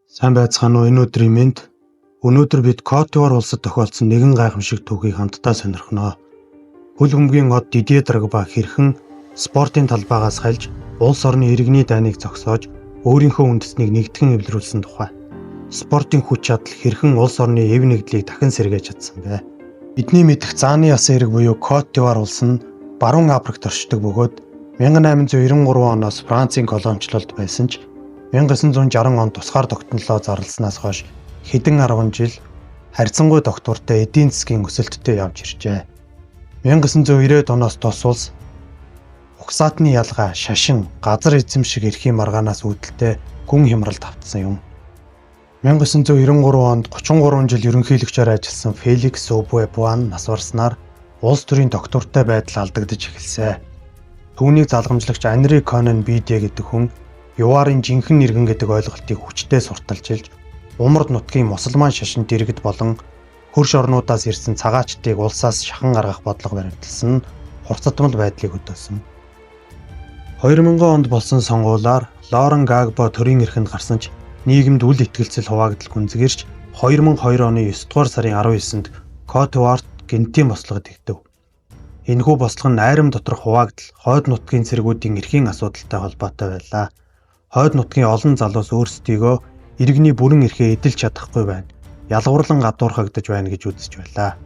Сайн байцгаана уу, энэ өдрийн мэнд. Өнөөдөр бид Кот д'Ивуар улсад тохиолдсон нэгэн гайхамшиг түүхийг хамтдаа сонирхоно. Хөл бөмбөгийн од Дидье Дрогба хэрхэн спортын талбайгаас хальж улс орны иргэний дайныг зогсоож өөрийнхөө үндэстнийг нэгтгэн эвлэрүүлсэн тухай. Спортын хүч чадал хэрхэн улс орны эв нэгдлийг дахин сэргээж чадсан бэ? Бидний мэдэх зааны ясан эрэг буюу Кот д'Ивуар улс нь Баруун Африкт оршдог бөгөөд 1893 оноос Францын колоничлолд байсан ч 1960 онд тусгаар тогтнолоо зарласнаас хойш хэдэн арван жил харьцангуй тогтвортой эдийн засгийн өсөлттэй явж иржээ. 1990-ад оноос тус улс угсаатны ялгаа, шашин, газар эзэмших эрхийн маргаанаас үүдэлтэй гүн хямралд автсан юм. 1993 онд 33 жил ерөнхийлөгчөөр ажилласан Феликс Обуэбуан нас барснаар улс төрийн тогтвортой байдал алдагдаж эхэлсэн. Түүнийг залгамжлагч Анри Конон Бидэ гэдэг хүн Юарын жинхэнэ иргэн гэдэг ойлголтыг хүчтэй сурталчилж, умард нутгийн мусульман шашинд иргэд болон хөрш орнуудаас ирсэн цагаачдыг улсаас шахан гаргах бодлого баримталсан нь хурцадмал байдлыг хөдөөсөн. 2000 онд болсон сонгуулиар Лорен Гагбо төрийн эрхэнд гарсан ч нийгэмд үл итгэлцэл хуваагдал гүнзгийрч 2002 оны 9 дугаар сарын 19-нд Кот д'Ивуарт гэнэтийн бослого дэгдэв. Энэхүү бослого нь айрам доторх хуваагдал, хойд нутгийн цэргүүдийн эрхийн асуудалтай холбоотой байлаа. Хойд нутгийн олон залуус өөрсдийгөө иргэний бүрэн эрхээ эдэлж чадахгүй байна. Ялгаварлан гадуурхагдаж байна гэж үзэж байлаа.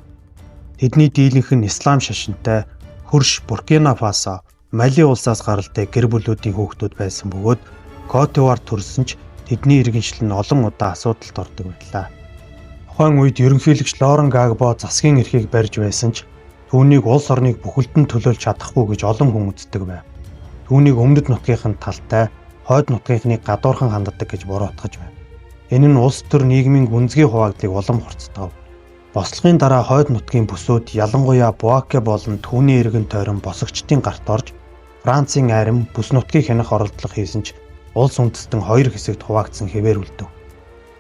Тэдний дийлэнх нь ислам шашинтай хөрш Буркина Фасо, Мали улсаас гаралтай гэр бүлүүдийн хүүхдүүд байсан бөгөөд Кот д'Ивуар төрсөн ч тэдний иргэншил нь олон удаа асуудалд ордог байлаа. Тухайн үед ерөнхийлөгч Лорен Гагбо засгийн эрхийг барьж байсан ч түүнийг улс орныг бүхэлд нь төлөөлж чадахгүй гэж олон хүн үздэг байв. Түүнийг өмнөд нутгийнх нь талтай, хойд нутгийнхныг гадуурхан ханддаг гэж буруутгаж байв. Энэ нь улс төр нийгмийн гүнзгий хуваагдлыг улам хурцдав. Бослогын дараа хойд нутгийн бүсүүд, ялангуяа Буаке болон түүний эргэн тойрон босогчдын гарт орж Францын айрам бүс нутгийг хянах оролдлого хийсэн ч улс үндэстэн хоёр хэсэгт хуваагдсан хэвээр үлдэв.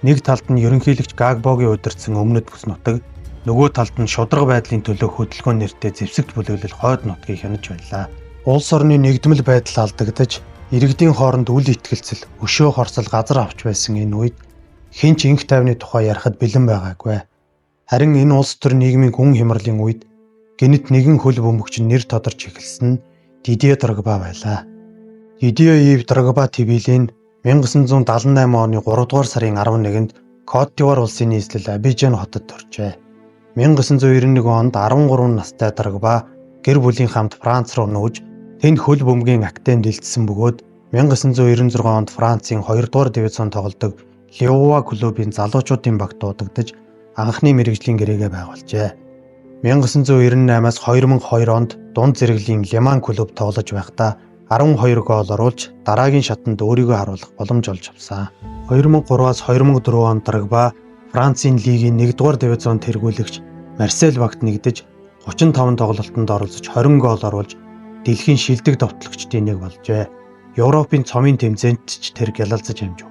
Нэг талд нь ерөнхийлөгч Гагбогийн удирдсан өмнөд бүс нутаг, нөгөө талд нь шударга байдлын төлөө хөдөлгөөн нэртэй зэвсэгт бүлэглэл хойд нутгийг хянаж байлаа. Улс орны нэгдмэл байдал алдагдаж, иргэдийн хооронд үл итгэлцэл, өшөө хорсол газар авч байсан энэ үед хэн ч энх тайвны тухай ярихад бэлэн байгаагүй. Харин энэ улс төр нийгмийн гүн хямралын үед гэнэт нэгэн хөл бөмбөгч нэр тодорч эхэлсэн нь Дидье Дрогба байлаа. Дидье Ив Дрогба Тибилийн 1978 оны 3 дугаар сарын 11-нд Кот д'Ивуар улсын нийслэл Абижан хотод төржээ. 1991 онд 13 настай Дрогба гэр бүлийн хамт Франц руу нүүж тэнд хөл бөмбөгийн академид элдсэн бөгөөд 1996 онд Францын 2 дугаар дивизион тоглодог Лиова клубын залуучуудын багт дуудагдаж анхны мэргэжлийн гэрээгээ байгуулжээ. 1998-аас 2002 онд дунд зэрэглэлийн Леман клуб тоглож байхдаа 12 гол оруулж дараагийн шатанд өөрийгөө харуулах боломж олж авсан. 2003-аас 2004 онд Дрогба Францын лигийн 1-р дивизион тэргүүлэгч Марсель багт нэгдэж 35 тоглолтод оролцож 20 гол оруулж дэлхийн шилдэг довтлогчдын нэг болжээ. Европын цомын тэмцээнд ч тэр гялалзаж амжив.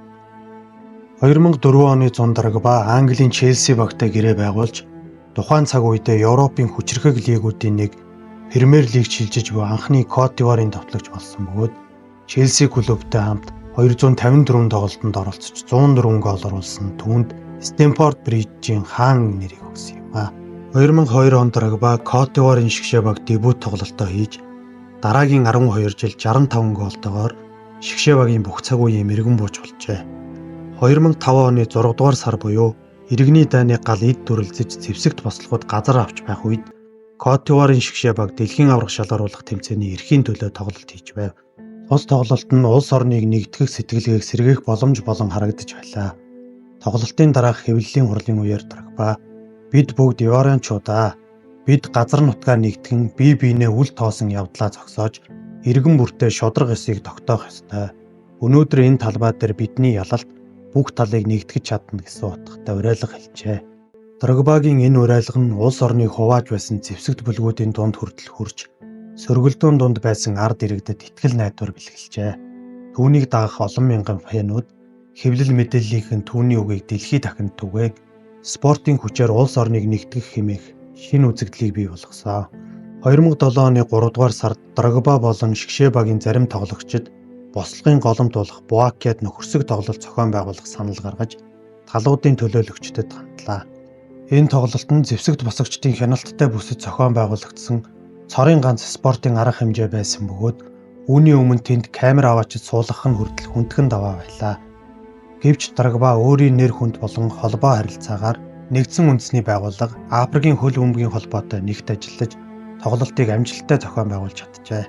2004 оны зун Дрогба Английн Челси багтай гэрээ байгуулж тухайн цаг үедээ Европын хүчирхэг лигүүдийн нэг Премьер Лиг шилжиж буй анхны Кот д'Ивуарын довтлогч болсон бөгөөд Челси клубтэй хамт 254 тоглолтод оролцож 104 гол оруулсан түүнд Стэмфорд Бриджийн хаан нэрийг өгсөн юм а. 2002 онд Дрогба Кот д'Ивуарын шигшээ баг дебют тоглолтоо хийж дараагийн 12 жил 65 голтойгоор шигшээ багийн бүх цаг үеийн мэргэн бууч болжээ. 2005 оны 6 дугаар сар буюу иргэний дайны гал эд дүрэлзэж зэвсэгт бослогод газар авч байх үед Кот д'Ивуарын шигшээ баг дэлхийн аварга шалгаруулах тэмцээний эрхийн төлөө тоглолт хийж байв. Тус тоглолт нь улс орныг нэгтгэх сэтгэлгээг сэргээх боломж болон харагдаж байлаа. Тоглолтын дараах хэвлэлийн хурлын үеэр Дрогба бид бүгд Ивуарианчуудаа бид газар нутгаа нэгтгэн бие биенээ үл тоосон явдлаа зогсоож иргэн бүртээ шударга ёсыг тогтоох ёстой. Өнөөдөр энэ талбай дээр бидний ялалт бүх талыг нэгтгэж чадна гэсэн утгатай уриалга хэлжээ. Дрогбагийн энэ уриалга нь улс орныг хувааж байсан зэвсэгт бүлгүүдийн дунд хүртэл хүрч сөргөлдөөн дунд байсан ард иргэдэд итгэл найдвар бэлгэлжээ. Түүнийг дагах олон мянган фэнүүд хэвлэл мэдээллийнхэн түүний үгийг дэлхий дахинд түгээн спортын хүчээр улс орныг нэгтгэх хэмээх шинэ үзэгдлийг бий болгосон. 2007 оны 3 дугаар сард Дрогба болон шигшээ багийн зарим тоглогчид Бослогын голомт болох Буакед нөхөрсөг тоглолт зохион байгуулах санал гаргаж талуудын төлөөлөгчдөд хандлаа. Энэ тоглолт нь зэвсэгт босогчдын хяналттай бүсэд зохион байгуулагдсан цорын ганц спортын арга хэмжээ байсан бөгөөд үүний өмнө тэнд камер аваачид суулгах нь хүртэл хүндхэн даваа байлаа. Гэвч Дрогба өөрийн нэр хүнд болон холбоо харилцаагаар Нэгдсэн Үндэсний Байгууллага Африкийн хөл бөмбөгийн холбоотой нэгт ажиллаж тоглолтыг амжилттай зохион байгуулж чаджээ.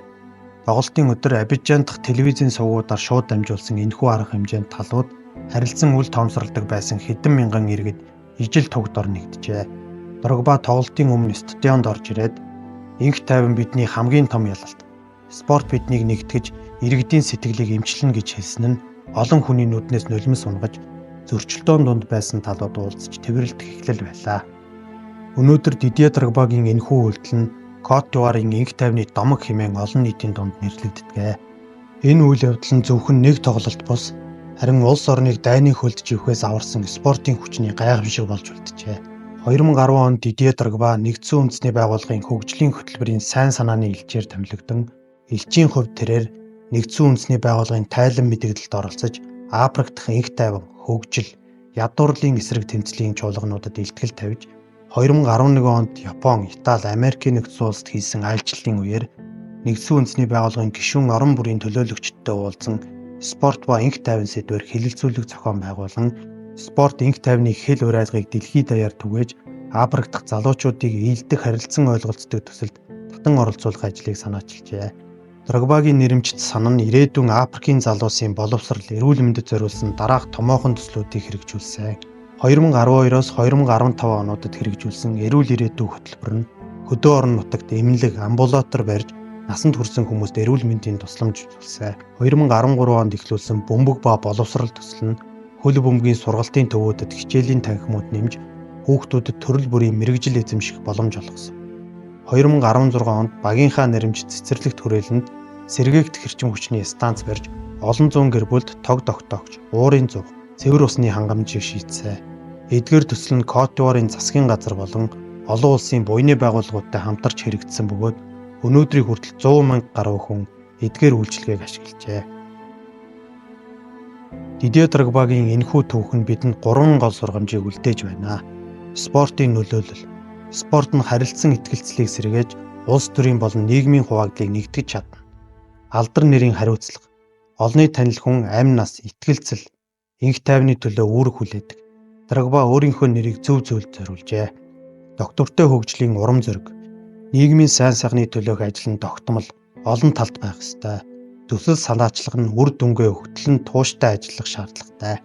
Тоглолтын өдөр Абижан дахь телевизийн сувгуудаар шууд дамжуулсан энэхүү арга хэмжээнд талууд харилцан үл тоомсордог байсан хэдэн мянган иргэд ижил тугд ор нэгджээ. Дрогба тоглолтын өмнө стадионд орж ирээд "Энх тайван бидний хамгийн том ялалт. Спорт биднийг нэгтгэж иргэдийн сэтгэлийг эмчилнэ" гэж хэлсэн нь олон хүний нүднээс нулимс унгаж зөрчилдөөн дунд байсан талууд уулзаж тэврэлдэх эхлэл байлаа. Өнөөдөр Дидье Дрогбагийн энэхүү үйлдэл нь Кот д'Ивуарын энх тайвны домог хэмээн олон нийтийн дунд нэрлэгддэг. Энэ үйл явдал нь зөвхөн нэг тоглолт бус харин улс орныг дайны хөлд живхээс аварсан спортын хүчний гайхамшиг болж үлджээ. 2010 онд Дидье Дрогба Нэгдсэн Үндэсний Байгууллагын хөгжлийн хөтөлбөрийн сайн санааны элчээр томилогдон элчийн хувь тэрээр Нэгдсэн Үндэсний Байгууллагын тайлан мэдэгдэлд оролцож Африк дахь энх тайван, хөгжил, ядуурлын эсрэг тэмцлийн чуулгануудад илтгэл тавьж 2011 онд Япон, Итали, Америкийн нэгдсэн улсад хийсэн айлчлалын үеэр Нэгдсэн Үндэсний Байгууллагын гишүүн орон бүрийн төлөөлөгчдтэй уулзан спорт ба энх тайван сэдвээр хэлэлцүүлэг зохион байгуулан спорт энх тайвны хэл уриалгыг дэлхий даяар түгээж Африк дахь залуучуудыг ээлдэх харилцан ойлголцдог төсөлд татан оролцуулах ажлыг санаачилжээ. Дрогбагийн нэрэмжит санан нь ирээдүйн Африкийн залуусын боловсрол, эрүүл мэндэд зориулсан дараах томоохон төслүүдийг хэрэгжүүлсэн. 2012-оос 2015 онуудад хэрэгжүүлсэн эрүүл ирээдүй хөтөлбөр нь хөдөө орон нутагт эмнэлэг, амбулатор барьж насанд хүрсэн хүмүүст эрүүл мэндийн тусламж үзүүлсэн. 2013 онд эхлүүлсэн бөмбөг ба боловсрол төсөл нь хөл бөмбөгийн сургалтын төвүүдэд хичээлийн танхимууд нэмж хүүхдүүдэд төрөл бүрийн мэргэжил эзэмших боломж олгосон. 2016 онд багийнхаа нэрэмжит цэцэрлэгт хүрээлэнд сэргээгдэх эрчим хүчний станц барьж олон зуун гэр бүлд тог тогтоогч, уурын зуух, цэвэр усны хангамжийг шийдсэн. Эдгээр төсөл нь Кот д'Ивуарын засгийн газар болон олон улсын буйны байгууллагуудтай хамтарч хэрэгжсэн бөгөөд өнөөдрийг хүртэл 100 мянга гаруй хүн эдгээр үйлчилгээг ашиглажээ. Дидье Дрогбагийн энэхүү түүх нь бидэнд гурван гол сургамжийг үлдээж байна. Спортын нөлөөлөл. Спорт нь харилцан итгэлцлийг сэргээж улс төрийн болон нийгмийн хуваагдлыг нэгтгэж чадна. Алдар нэрийн хариуцлага. Олонний танил хүн амь нас, итгэлцэл, энх тайвны төлөө үүрэг хүлээдэг. Дрогба өөрийнхөө нэрийг зөв зүйлд зориулжээ. Доктортой хөгжлийн урам зориг. Нийгмийн сайн сайхны төлөөх ажил нь тогтмол, олон талд байх ёстой. Төсөл санаачлах нь үр дүнгээ өгтөл нь тууштай ажиллах шаардлагатай.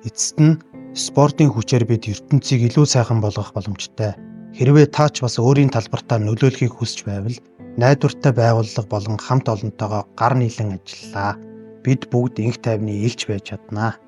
Эцэст нь спортын хүчээр бид ертөнцийг илүү сайхан болгох боломжтой. Хэрвээ та ч бас өөрийн талбартаа нөлөөлөхийг хүсч байвал найдвартай байгууллага болон хамт олонтойгоо гар нийлэн ажиллалаа. Бид бүгд энх тайвны элч байж чаднаа.